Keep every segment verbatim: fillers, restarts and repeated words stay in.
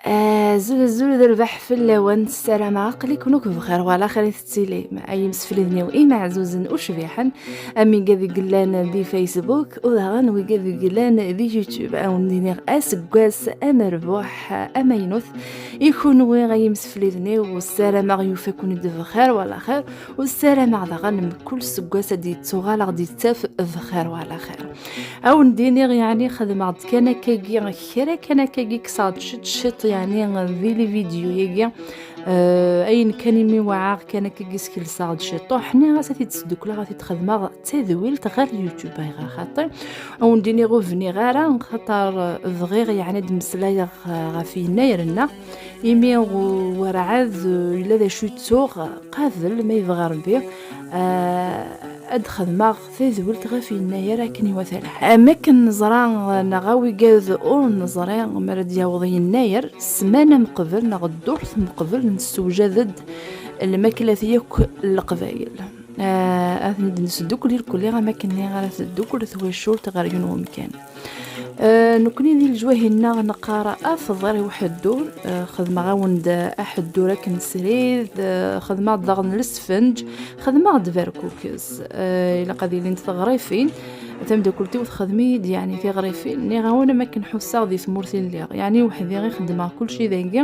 Azul azul d rrbeḥ fell-awen, ssarameɣ aql-iken akk bxir wala xir i tettilim, ay imsefliden-iw imeɛzuzen ucbiḥen, am igad i yellan di Facebook, u daɣen wigad i yellan di YouTube. Ad wen-d-iniɣ aseggas amerbuḥ, amaynut i kunwi ay imsefliden-iw, ssarameɣ yufa-ken-id bxir wala xir, u ssarameɣ daɣen mkul seggas ad d-yettuɣal ad ɣ-d-yettaf bxir wala xir. Ad wen-d-iniɣ, yeɛni xedmeɣ-d kan akkagi, kra kan akkagi, kkseɣ-d ciṭ ciṭ, yeɛni di les vidéos-agi. Eh, ayen kan imi wɛaɣ kan akkagi skelseɣ-d ciṭuḥ, nniɣ-as ad t-id-sdukleɣ, ad t-id-xedmeɣ d tadwilt ɣer YouTube, ayɣer xaṭi. Ad wen-d-iniɣ ur bniɣ ara, xaṭer bɣiɣ yeɛni ad d-mmeslayeɣ, eh, ɣef yennayer-nneɣ, imi u-, werɛad, eh, yella d acu i ttuɣ, qabel ma yebɣa Rebbi, eh, ad d-xedmeɣ tadwilt ɣef yennayer akken iwata lḥal. Am akken neẓra, eh, neɣ a wigad ur neẓri, mi ara d-yaweḍ yennayer, ssmana meqbel neɣ ddurt meqbel nessewjad-d lmaklat yakk n Leqbayel. Eh, ad ten-id-nesdukkel irkelli am akken ara teddukel twacult ɣer yiwen wemkan. Eh, nekkni di leǧwahi-nneɣ neqqar afḍer i uḥeddur. Eh, xedmeɣ-awen-d aḥeddur akken srid, eh, xedmeɣ-d daɣen lesfenǧ, xedmeɣ-d berkukes. Eh, ilaq ad ilint teɣrifin. Tamdakelt-iw texdem-iyi-d, yeɛni, tiɣrifin. Nniɣ-awen am akken ḥusseɣ di tmurt i lliɣ. Yeɛni, weḥd-i i xeddmeɣ kulci dagi.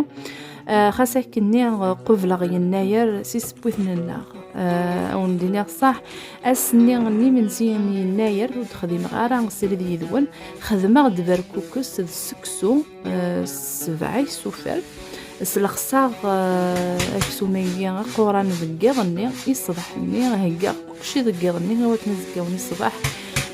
Eh, xas akkenni, eh, qubleɣ yennayer si sewwit-nneɣ. Eh, ad wen-d-iniɣ ṣṣeḥ, ass-nni n yimensi n yennayer ur d-xdimeɣ ara srid yid-wen. Xedmeɣ-d berkukes d seksu, eh, s sebɛa isufar. Slexseɣ, eh, aksum-agi aquran deg yiḍ-nni, i ṣṣbeḥ-nni, heggaɣ kulci deg yiḍ-nni, i wakken azekka-nni ṣṣbeḥ,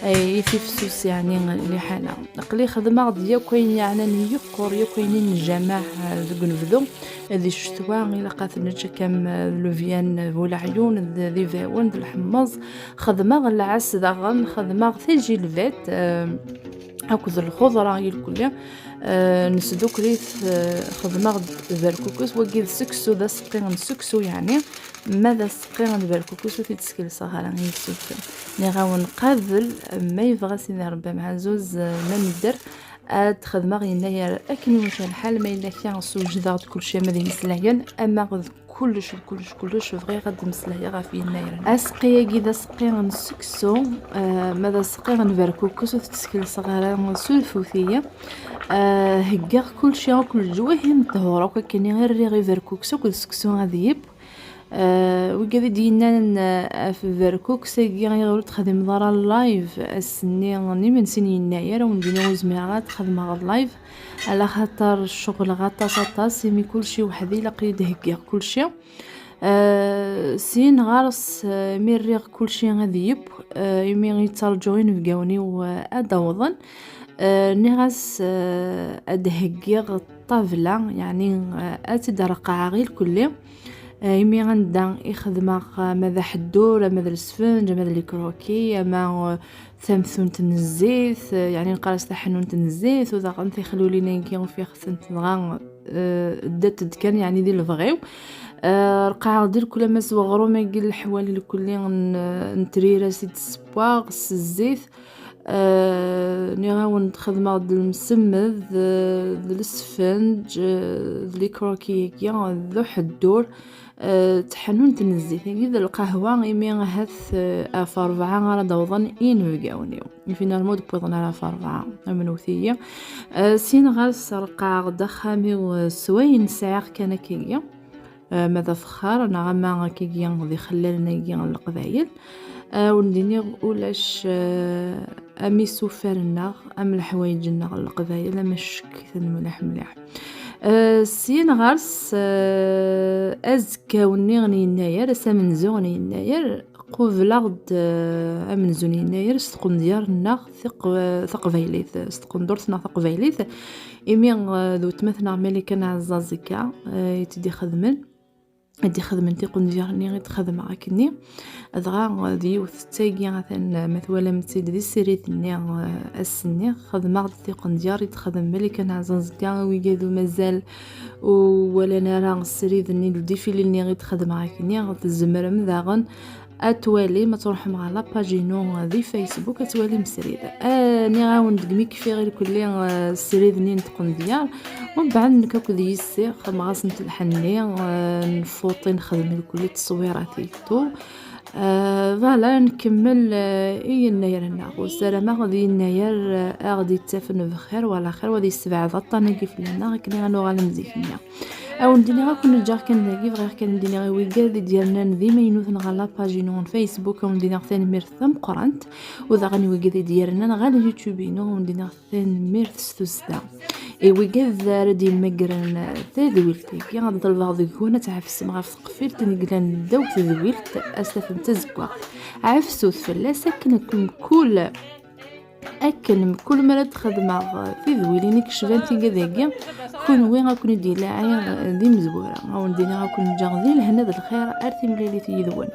eh, i tifsus, yeɛni, liḥala. Aql-i xedmeɣ-d yakk ayen yeɛnan yiqqur, yakk ayen i njamaɛ, eh, deg unebdu. Di ccetwa, ilaq ad t-nečč akka am, eh, lubyan bu leɛyun, d, d ibawen, d lḥemmeẓ. Xedmeɣ lɛes daɣen, xedmeɣ tajilbat, eh, akked lxuḍra irkelli. Eh, nesdukkel-it, eh, xedmeɣ-d berkukes, wagi d seksu, d aseqqi n seksu, yeɛni, ma d aseqqi n berkukes ur t-id-skelseɣ ara i yisuten. Nniɣ-awen qabel, ma yebɣa Sidi Rebbi amɛazzuz, eh, ma nedder, ad xedmeɣ yennayer akken iwaca lḥal, ma yella kra sewjdeɣ-d kulci ama d imeslayen, ama d kullec, d kullec, kullec, bɣiɣ ad d-meslayeɣ ɣef yennayer. Aseqqi-agi d aseqqi n seksu, eh, ma d aseqqi n berkukes ur t-skelseɣ ara, surfut-iyi. Eh, heggaɣ kulci akk leǧwahi n ṭhur akk akken i rriɣ i berkukes akked seksu ad yib. Eh, wigad i d-yennan, eh, ɣef berkukes-agi, ayɣer ur texdimeḍ ara live ass-nni n imensi n yennayer? Ad wen-d-iniɣ ur zmireɣ ad xedmeɣ live, ala xaṭer ceɣleɣ aṭas, aṭas, imi kulci weḥd-i ilaq-iyi ad d-heggiɣ kulci. Eh, syin ɣer-s, eh, mi rriɣ kulci ad yib, eh, imi yettarǧu inebgawen-iw, eh, ad d-awḍen. Eh, nniɣ-as, eh, ad d-heggiɣ ṭṭabla, yeɛni, eh, ad tt-id-reqqɛeɣ i lkulli. Eh, imi anda i xedmeɣ, eh, ama d aḥeddur, ama d lesfenǧ, ama d likroki, ama, eh, tamtunt n zzit, eh, yeɛni neqqar-as taḥanut n zzit, u daɣen tixlulin-agi ufiɣ-tent dɣa, eh, ddant-d kan, yeɛni di lebɣi-w. Eh, reqqɛeɣ-d irkul ama s weɣrum-agi n leḥwal irkelli n, n triras i d-ssewwaɣ s zzit. Eh, nniɣ-awen-d xedmeɣ-d lemsemmed, eh, d lesfenǧ, eh, d likroki-agi, d uḥeddur, eh, d tḥanut n zzit-agi d lqahwa, imi ahat, eh, ɣef rebɛa ara d-awḍen inebgawen-iw. Finalement ur d-wwiḍen ara ɣef rebɛa, amnut-iyi. Eh, syin ɣer-s reqqɛeɣ-d axxam-iw, eh, s wayen sɛiɣ kan akkagi. Eh, ma d afexxar, neɣ ama akkagi d ixellalen-agi n Leqbayel. Eh, ur d-iniɣ ulac, eh, am isufar-nneɣ, am leḥwayeǧ-nneɣ n Leqbayel, am ccekten mliḥ mliḥ. Eh, syin ɣer-s, eh, azekka-nni n yennayer, ass amenzu n yennayer, qubleɣ-d, eh, amenzu n yennayer s tqendyar-nneɣ tiq-, taqbaylit, s tqendurt-nneɣ taqbaylit, imi, eh, d weltma-tneɣ Malika Nɛeẓẓaẓ akka, eh, i tt-id-ixedmen, i d-ixedmen tiqendyar-nni i d-xedmeɣ akkenni. Dɣa, eh, d yiwet d tagi, atan, eh, ma twalam-tt-id di srid-nni, eh, ass-nni, xedmeɣ-d tiqendyar i d-xedem Malika Nɛeẓẓaẓ akka, wigad ur mazal ur walan ara srid-nni, le défilé-nni i d-xedmeɣ akkenni, tzemrem daɣen ad twalim, ad truḥem ɣer la page-inu di Facebook, ad twalim srid. Ah, nniɣ-awen deg mi kfiɣ irkelli, ah, srid-nni n tqendyar, umbeɛd nekk akked yessi xedmeɣ-asent lḥenni, ah, nfuṭi nexdem irkelli tteswirat et tout. Ah, voilà, nkemmel, ah, i yennayer-nneɣ. Ur ssarameɣ d yennayer, ah, aɣ-d-yettafen bxir wala xir, wa ad yessebɛed aṭṭan-agi fell-aneɣ, akken ad nuɣal am zik-nni. Ad wen-d-iniɣ akk neǧǧaɣ kan dagi, bɣiɣ kan ad d-iniɣ i wigad i d-yernan d imaynuten ɣer la page-inu n Facebook, ad wen-d-iniɣ tanemmirt tameqqrant, u daɣen i wigad i d-yernan ɣer YouTube-inu, ad wen-d-iniɣ tanemmirt s tussda. I wigad ara d-yemmagren tadwilt-agi, ad ḍelbeɣ deg-wen ad tɛefsem ɣef teqfilt i yellan ddaw tedwilt, ad s-tafem d tazeggaɣt. Ɛefsut fell-as akken ad kem-, kul Akken mkul mi ara d-xedmeɣ tidwilin i yecban tigad-agi, kunwi ad ken-id-ilaɛi d imezwura. Ad wen-d-iniɣ ad ken-ǧǧeɣ di lehna d lxir, ar timlilit yid-wen.